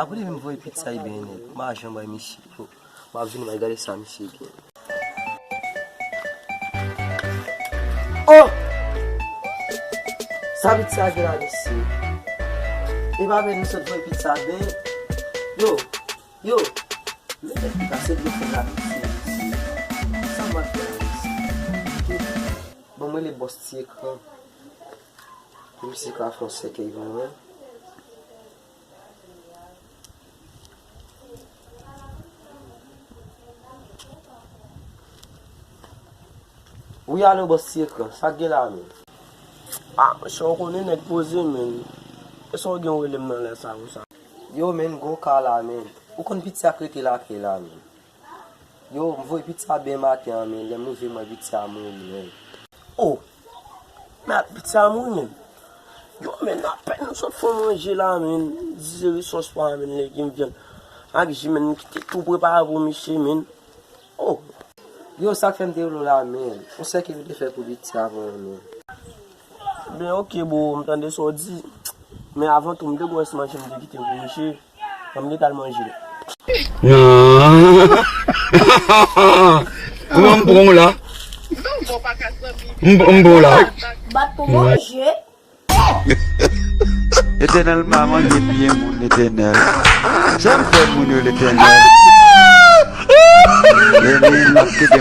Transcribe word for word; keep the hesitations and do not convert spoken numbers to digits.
Ou li menm voye pizza e byen nèt. M pa janm bay misye. M ap vin bay gade sa misye gen. Oh! Sa pizza gen la mesye? E pa vre nou sot voye pizza ben. Yo, yo. Men nèg ki pase dlo fè la mesye, mesye. Sa m ap fè la mesye? Bon, mwen le bòs ti ekran. Pou misye ka fè yon sèkèy pou mwen. Wi, alo, bòs ti ekran, sa k gen la menm? Ah, monchè, ou konnen nèg poze, menn. E sa w gen w rele m nan lè sa konsa? Yo, menn, gon ka la, menn. Ou konn piti a k rete lakay la, menn. Yo, m voye pizza byen maten an, men lè m rive m wè pizza mouri, men. Oh! Men pizza mouri, men. Yo, men apèn nou sot fè manje la, men. Di se resous pa, men, legim, vyann ak ji, men, m kite tou prepare pou misye, men. Oh! Yo, sa k fè m te rele w la, men. Yon sèkèy yo te fè pou pizza pou mwen, men. Ben, ok, bro, m tande sa w di. Men avan tou, m te gon rès manje m te kite pou misye. Ban m gentan al manje l. Pran, m pran w la. M, m pran w la. Bat pou manje. Letènèl pa manje pye moun, Letènèl. Sa m fè moun yo, Letènèl. Letènèl, m ap kite